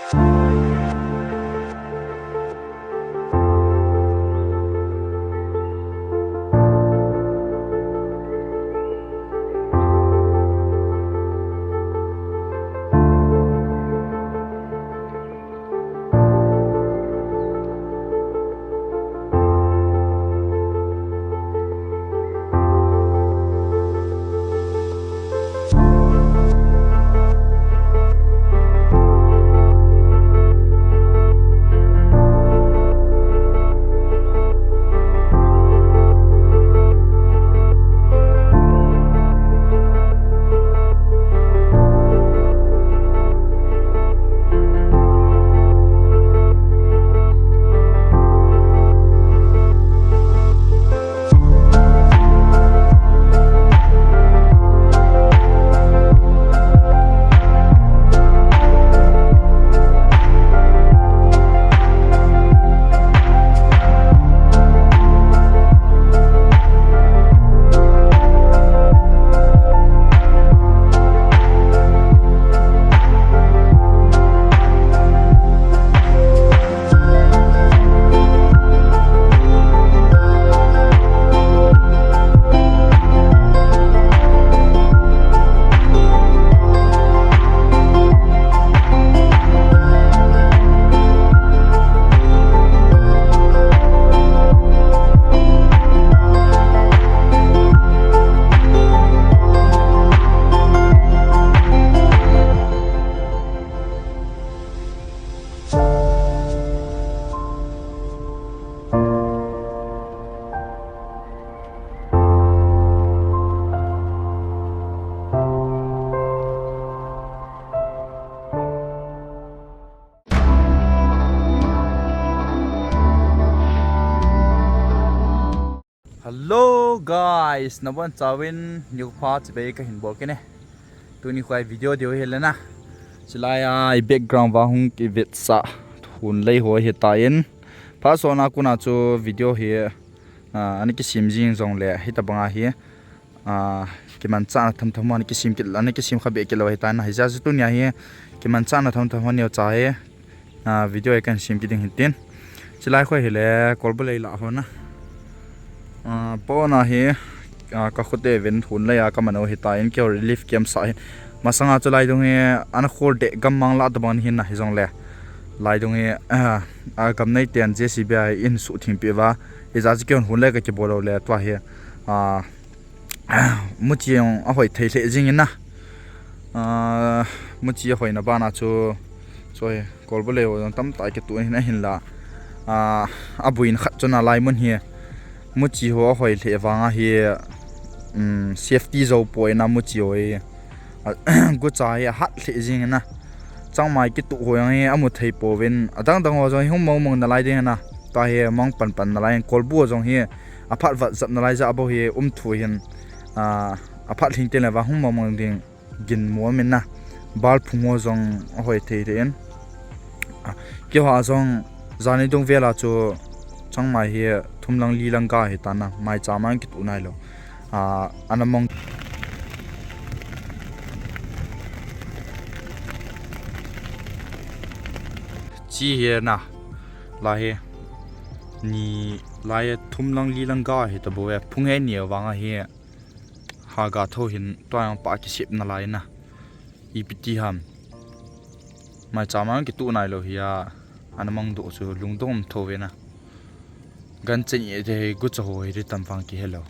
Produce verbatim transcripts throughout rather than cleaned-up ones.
Hello guys, nabonchauvin nikho pha chibai kahin bol kit e. Tuni khu video deu hi le na. Chulai a i background va hung kivetsah hunlei ho hitan. Phat sotna kona chu video hi, ah, ana kisem jing jongle hitabang a hi, ah, kimanchahna themthem ho ana kisem kit, ana kisem kha be kit lou hitan. Hijeh chun tunia hi kimanchahna themthem ho neocha hi, ah, video hi kahin sem kit ding hitin. Chulai khu hi le Kolbu lei lah ho na. Ah, pona hi, ah, ka khut e ven hunlei a ka man u hitan, keiho relief camp sah hi. Masanga chu lai dung hi ana khol deh, gammang lah tabang hin na hijongle. Lai dung hi, ah, ah, gam nei ten J C B a hin suhtheng peh uva. Hijeh chun keiho hunlei ka kibol lou le tua hi, ah, muchi jong ahoi thei lheh jing in na. Ah, muchi ahoina bana chu, chu hi, Kolbu lei ho jong tamtah kituh in ahinla. Ah, abuin khat chu na lai mun hi. Muchi ho ahoi lheh vang a hi, um, safety jou poi na muchi ho hi. Ah, gucha hi ahat lheh jing in na. Changmai kituh ho jong hi amu thei pouvin. Adang dang ho jong hi hung mong mong nalai ding in na. Tua hi mong pan pan nalai in Kolbu ho jong hi aphat vat jap nalai jeh a bou hi um thu hin, ah, aphat lhing teng le vang hung mong mong ding ginmo um in na. Bal phung ho jong ahoi thei thei in. Ah, keiho a jong jani dung vel a chu changmai hi thum lang li lang ga hitan na, maicham a kituh nailou. Ah, ana mong. Chi hi na, lai hi, ni lai hi thum lang li lang ga hita bou e, phung hi ni vang a hi, ha ga tho hin tua jong pa kisep nalai na. Ipi ti ham. Maicham a kituh nailou hi a, ana mong doh chu lungdong um tho ve na. Gancha ni te hi gucha ho hi ri tam vang kihe lou.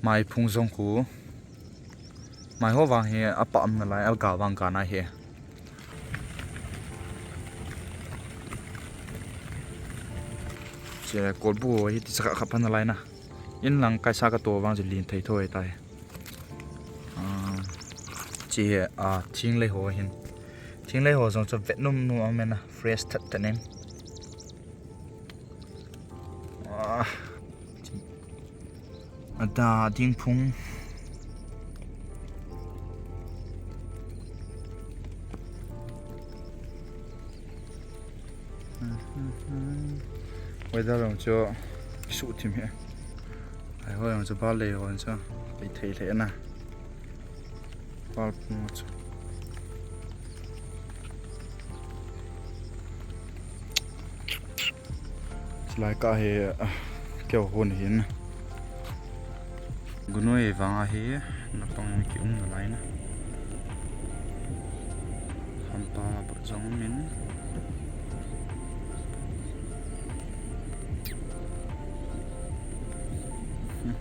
Mai phung jong khu. Mai ho vang hi apa um nalai, alga vang ga na hi. Che Kolbu ho hi ti saka kha pan nalai na. In lang kaisa ka to vang chu lin thei tho e tai. Ah, chi hi, ah, thinglei ho hin. Thinglei ho jong chu vet nom nom a um e na, fresh that that in. Ah, ada ding phung. Weather jong chu suhthim hi. Ai ho jong chu bal lei ho jong chu kei thei lheh na. Bal phung chu. Lai ka hi, ah, keu hun hin. Gunoi vang ahi, natong in kium nalai na. Hampa pa jong min. Hmm.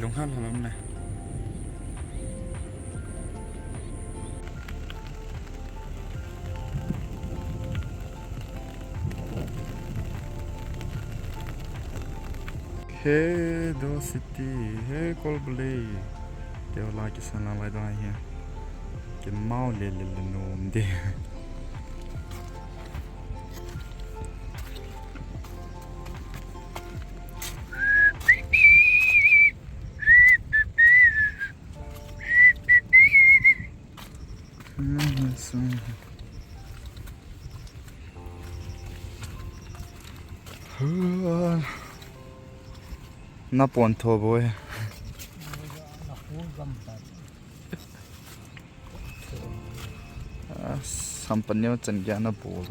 Lung hal hal um ne. He do city, he Kolbalay. Keu la kisan la lai dong ahi. Kimau le le le nom de. Na pon tho boi. Ah, sampan neo chan gya na bol.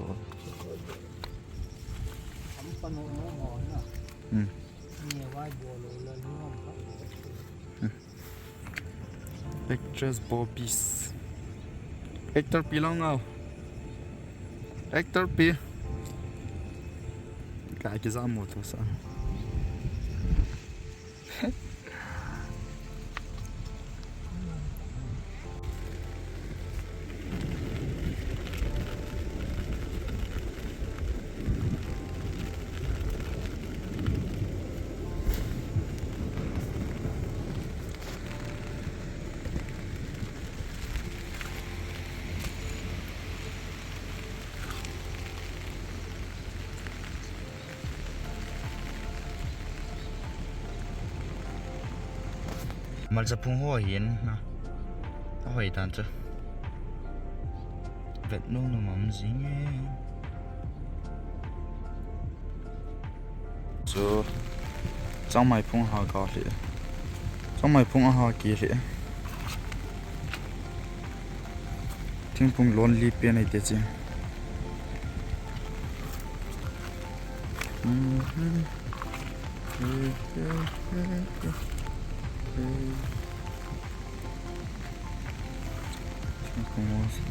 Hmm. Actress Bobbies. Actor pi lang ngau. Actor pi. Ka kizam mo to sa. Malcha phung ho hin na. A hoi tan chu. Vet nom nom um jing e. Chu changmai phung ha ka le. Changmai phung a ha ki le. Thingphung lonely pen ahi te chi. Mhm. Thingphung lonely.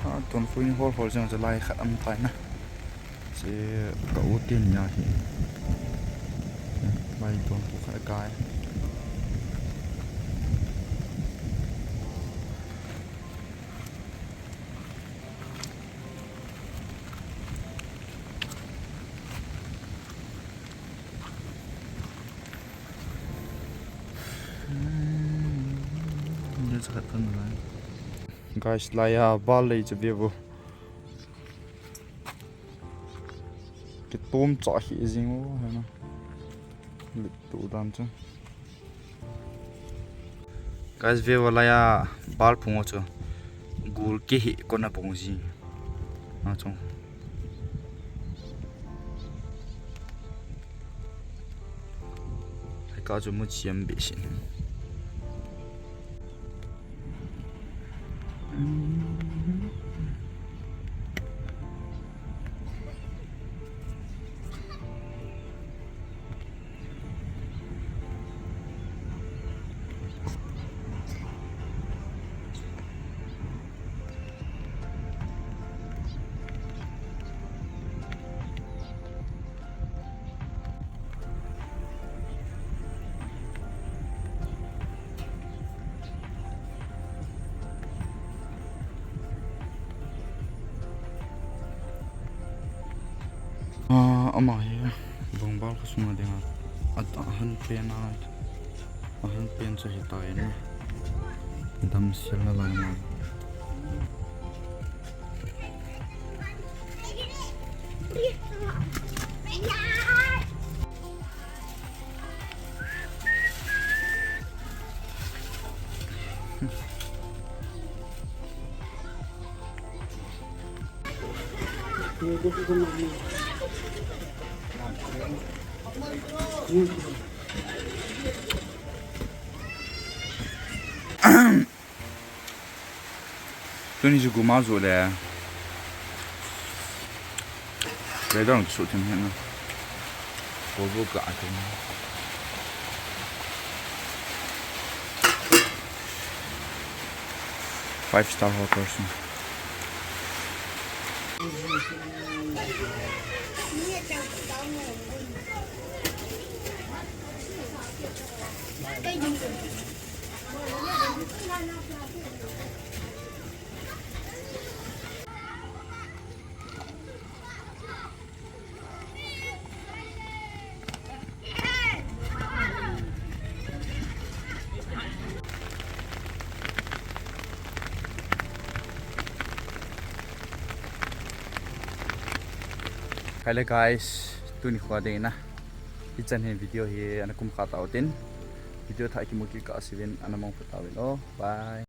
A, tun pui hol hol jeng chu lai khat um tai na. Che ka u tin nia hi. Lai don pu kha kai. Guys, lai a bal lei chu ve vo. Kitom cha hi jing u, hena. Lit tu dan chu. Guys, ve vo lai a bal phung chu. Gul kihi kona pung ji. A chung. Ka chu mu chiam be sin. Ah, ama hi, bong bal kha sunga dinga, a, a han pen a, a han pen chu hitai na. Damsel na lai ma. Tuni chu guma jo le. Leidang su thim hin na. Volvo ka a thim. Five star hotel. Hello guys, tuni kho ding na. Hichan hin video hi ana kum kha tau tin. Video thah kimu kit kah seh uvin ana mong pha tau vin o. Bye.